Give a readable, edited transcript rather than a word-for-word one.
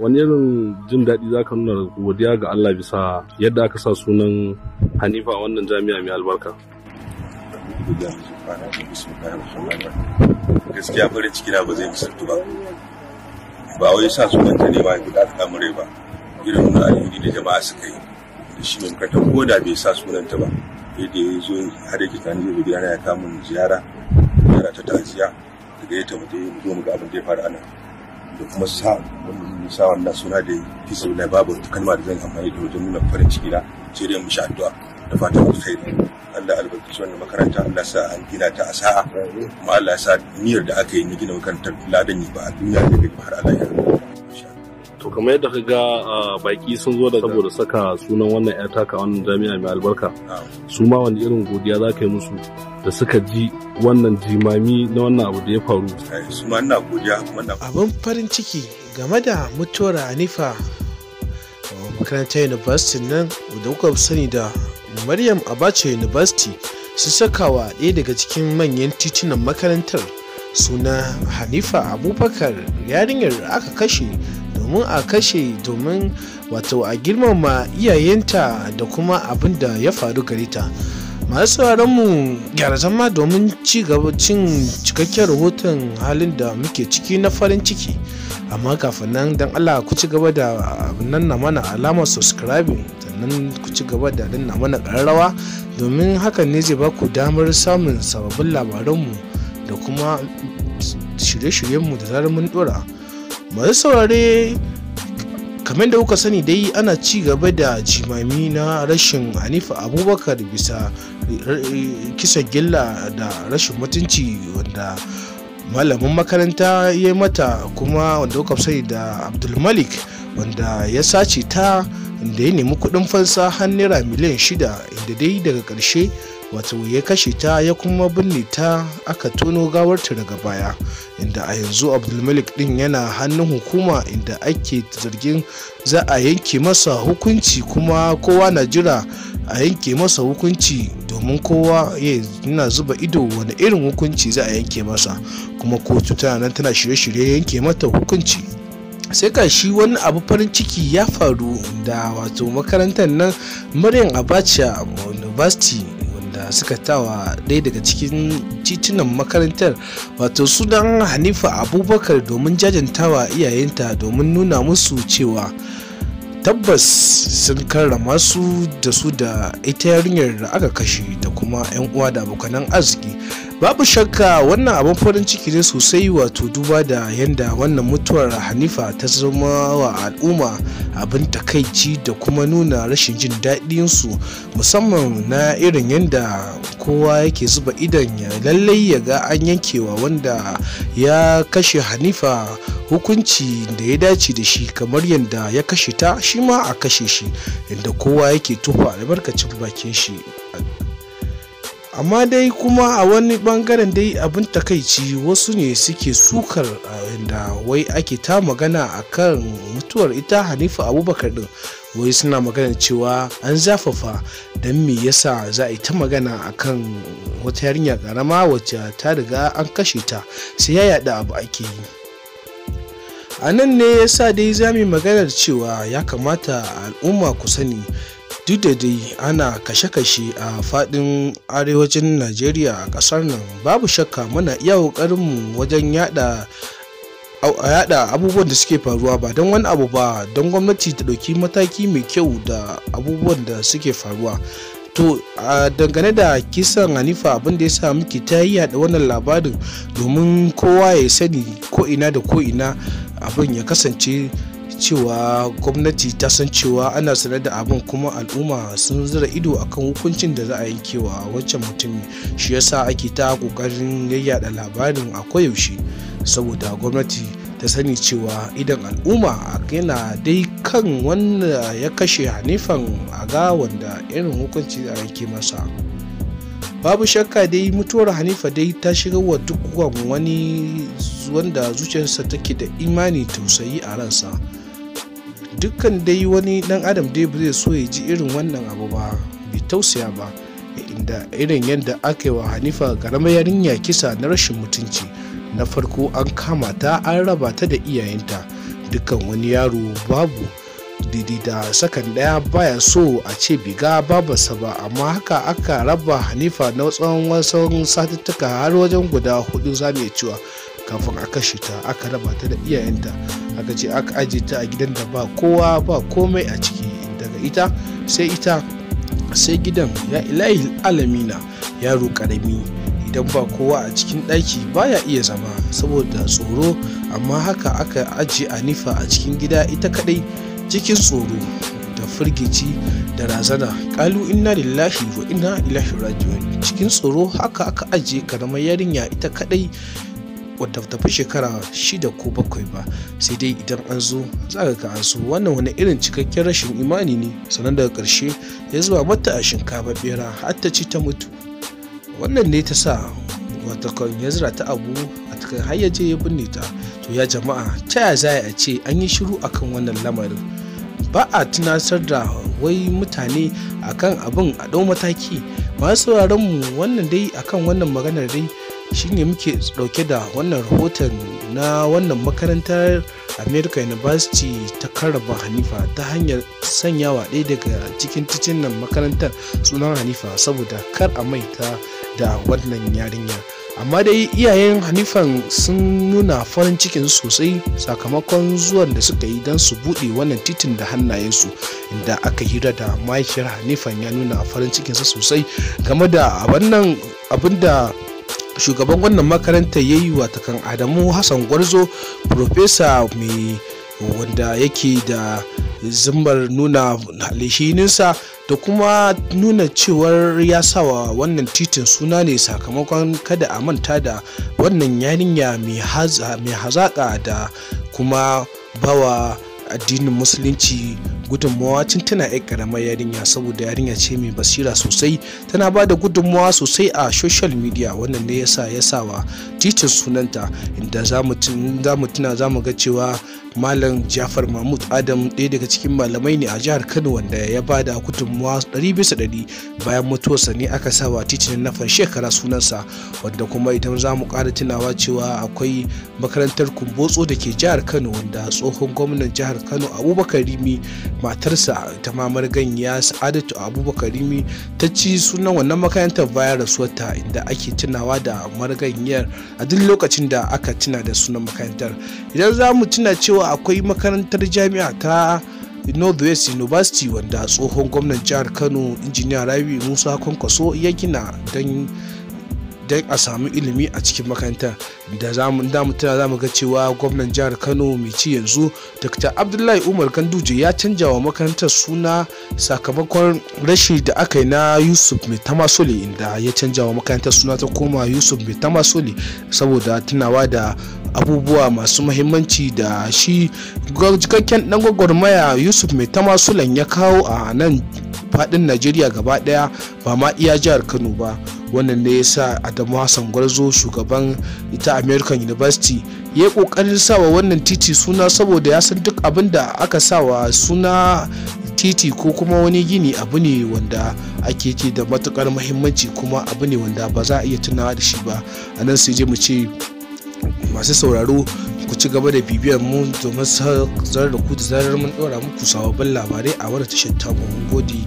Wani irin jin daɗi za ka nuna godiya ga Allah bisa yadda aka sa sunan Hanifa a wannan jami'a mai albarka? Gaskiya farin ciki na ba zai misaltu ba. Ba wai sa sunan ta ne ba ya ta mure ba. Irin nuna alheri da jama'a suka yi. Da shi mai makarantar ko da bai sa sunanta ba. Yadda ya zo har yake tunanin zai zo gidana ya kama mu ziyara. Ziyara ta ta'aziyya. Daga ya tafi mu zo mu ga abin da ya faru anan. Da kuma sa wannan sa wannan suna da fi saboda babu wata kalma da zan amfani da wajen nuna farin ciki na sai dai mu sha addu'a da fatan alkhairi. Allah albarkaci wannan makaranta, Allah sa an gina ta a sa'a, kuma Allah sa niyyar da aka yi na gina makarantar ladan ba a duniya da gari har Allah ya. To kamar yadda ka ga baki sun zo da saboda saka sunan wannan ƴar taka wannan jami'a mai albarka, su ma wani irin godiya za ka yi musu da suka ji wannan jimami na wannan abu da ya faru? Su ma ina godiya kuma ina abin farin ciki game da mutuwar Hanifa makarantar university nan da kuka sani da Maryam Abacha University, su saka wa ɗaya daga cikin manyan titunan makarantar suna Hanifa Abubakar, yarinyar aka kashe domin a kashe domin wato a girmama iyayenta da kuma abin da ya faru gare ta. Masu sauraron mu, gyara zama domin ci gaba cin cikakken rahoton halin da muke ciki na farin ciki. Amma kafin nan, don Allah ku ci gaba da nan na mana alamar subscribing, sannan ku ci gaba da danna mana ƙararrawa, domin hakan ne zai baku damar samun sababbin labaranmu da kuma shirye-shiryenmu da zarar mun dora. Masu saurare, kamar da kuka sani dai, ana ci gaba da jimami na rashin Hanifa Abubakar bisa kisan gilla da rashin mutunci wanda malamin makaranta ya mata, kuma wanda kuka sani da Abdulmalik, wanda ya sace ta, da ya nemi kudin fansa har naira miliyan 6, inda dai daga ƙarshe wato ya kashe ta ya kuma binne ta, aka tono gawarta daga baya, inda a yanzu Abdulmalik din yana hannun hukuma, inda ake zargin za a yanke masa hukunci, kuma kowa na jira a yanke masa hukunci, domin kowa yana zuba ido wani irin hukunci za a yanke masa, kuma kotu tana nan tana shirye-shirye yanke mata hukunci. Sai ka shi wani abu farin ciki ya faru da wato makarantar nan Maryam Abacha University, wanda suka tawa ɗaya daga cikin titunan makarantar wato sunan Hanifa Abubakar, domin jajantawa iyayenta, domin nuna musu cewa tabbas sun karrama su da su da ita yarinyar da aka kashe da kuma 'yan uwa da abokanan arziki. Babu shakka wannan abin farin ciki ne sosai, wato duba da yadda wannan mutuwar Hanifa ta zama wa al'umma abin takaici da kuma nuna rashin jin daɗin su, musamman na irin yadda kowa yake zuba idon ya lallai ya ga an yankewa wanda ya kashe Hanifa hukunci da ya dace da shi, kamar yadda ya kashe ta shi ma a kashe shi, inda kowa yake tofa albarkacin bakin shi. Amma dai kuma a wani bangaren dai abin takaici, wasu ne suke sukar inda wai ake ta magana akan mutuwar ita Hanifa Abubakar din, wai suna magana cewa an zafafa, don me yasa za a yi ta magana akan wata yarinya karama wacce ta riga an kashe ta, sai ya yada abu ake yi. A nan ne yasa dai za mu maganar cewa ya kamata al'umma ku sani, duk da dai ana kashe-kashe a fadin arewacin Najeriya a kasar nan, babu shakka muna iya ƙoƙarinmu wajen yada abubuwan da suke faruwa, ba don wani abu ba, don gwamnati ta ɗauki mataki mai kyau da abubuwan da suke faruwa. To a dangane da kisan Hanifa, abin da ya sa muke ta yi yada wannan labarin domin kowa ya sani ko ina da ko ina abin ya kasance cewa gwamnati ta san cewa ana sanar da abin, kuma al'umma sun zira ido akan hukuncin da za a yankewa wancan mutumi. Shi yasa ake ta kokarin yayyada labarin a koyaushe, saboda gwamnati ta sani cewa idan al'umma yana dai kan wanda ya kashe Hanifan, a ga wanda irin hukunci a yanke masa. Babu shakka dai mutuwar Hanifa dai ta shiga wa duk wani wanda zuciyarsa take da imani tausayi a ransa. Dukkan dai wani dan adam dai ba zai so ya ji irin wannan abu ba bai tausaya ba, inda irin yadda aka yi wa Hanifa karamar yarinya kisa na rashin mutunci. Na farko an kama ta, an raba ta da iyayenta. Dukkan wani yaro babu daidai da sakan daya baya so a ce biga babarsa ba, amma haka aka raba Hanifa na tsawon wasu satuttuka har wajen guda 4 za mu iya cewa kafin a kashe ta. Aka raba ta da iyayenta, aka ce aka aje ta a gidan da ba kowa ba komai a ciki, daga ita sai ita sai gidan. Ya ilahi alamina, yaro karami idan ba kowa a cikin ɗaki baya iya zama saboda tsoro, amma haka aka ajiye Hanifa a cikin gida ita kadai cikin tsoro da firgici da razana. Kalu inna lillahi wa inna ilaihi raji'un. Cikin tsoro haka aka ajiye karamar yarinya ita kadai wadda tafi shekara 6 ko 7 ba, sai dai idan an zo za ka ga an so. Wannan wani irin cikakken rashin imani ne. Sannan daga ƙarshe ya zuba mata a shinkafa bera har ta ci ta mutu. Wannan ne ta sa watakan ya zira ta abu a takan har ya je ya binne ta. To ya jama'a, ta ya za a ce an yi shiru akan wannan lamarin? Ba a tunasar da wai mutane akan abin a ɗau mataki. Masu sauraron mu, wannan dai akan wannan maganar dai shine muke dauke da wannan rahoton na wannan makarantar America University ta karraba Hanifa ta hanyar sanyawa ɗaya daga cikin titunan makarantar sunan Hanifa saboda kar a maita da wannan yarinya. Amma dai iyayen Hanifan sun nuna farin cikin sosai sakamakon zuwan da suka yi don su buɗe wannan titin da hannayensu, inda aka hira da mahaifiyar Hanifan ya nuna farin cikinsa sosai game da wannan abin da shugaban wannan makarantar ya yi, watakan Adamu Hassan Gwarzo, profesa mai wanda yake da zimmar nuna alhininsa da kuma nuna cewar ya sawa wannan titin suna ne sakamakon kada a manta da wannan yarinya mai hazaƙa da kuma bawa addinin musulunci gudunmawa tun tana yar karamar yarinya, saboda yarinya ce mai basira sosai, tana ba da gudunmawa sosai a social media. Wannan ne yasa ya sawa titin sunanta, inda za mu tuna za mu ga cewa Malam Jafar Mahmud Adam ɗaya daga cikin malamai ne a jihar Kano wanda ya ba da gudunmawa 100% bayan mutuwarsa ne aka sawa titin na shekara sunansa. Wanda kuma idan za mu ƙara tunawa cewa akwai makarantar Kumbotso da ke jihar Kano wanda tsohon gwamnan jihar Kano Abubakar Rimi, matarsa ta mamar ganya Sa'adatu Abubakar Rimi, ta ci sunan wannan makarantar bayan rasuwarta, inda ake tunawa da marganyar a duk lokacin da aka tuna da sunan makarantar. Idan za mu tuna cewa akwai makarantar jami'a ta Northwest University wanda tsohon gwamnan jihar Kano Injiniya Rabi Musa Kwankwaso ya gina don a samu ilimi a cikin makarantar. Da za mu tuna za mu ga cewa gwamnan jihar Kano mai ci yanzu Dr. Abdullahi Umar Ganduje ya canja wa makarantar suna sakamakon rashi da aka yi na Yusuf Mai Tamasole, inda ya canja wa makarantar suna ta koma Yusuf Mai Tamasole saboda tunawa da abubuwa masu muhimmanci da shi cikakken dan gwagwarmaya Yusuf Mai Tamasulan ya kawo a nan fadin Najeriya gaba daya, ba ma iya jihar Kano ba. Wannan ne ya sa Adamu Hassan Gwarzo, shugaban ita American University, ya yi kokarin sawa wannan titi suna saboda ya san duk abin da aka sawa suna titi ko kuma wani gini abu ne wanda ake ce da matukar muhimmanci, kuma abu ne wanda ba za a iya tunawa da shi ba. A nan sai je mu ce masu sauraro ku ci gaba da bibiyar mu domin sanar da ku da zarar mun ɗora muku sababbin labarai a wannan tashar tamu. Mun gode.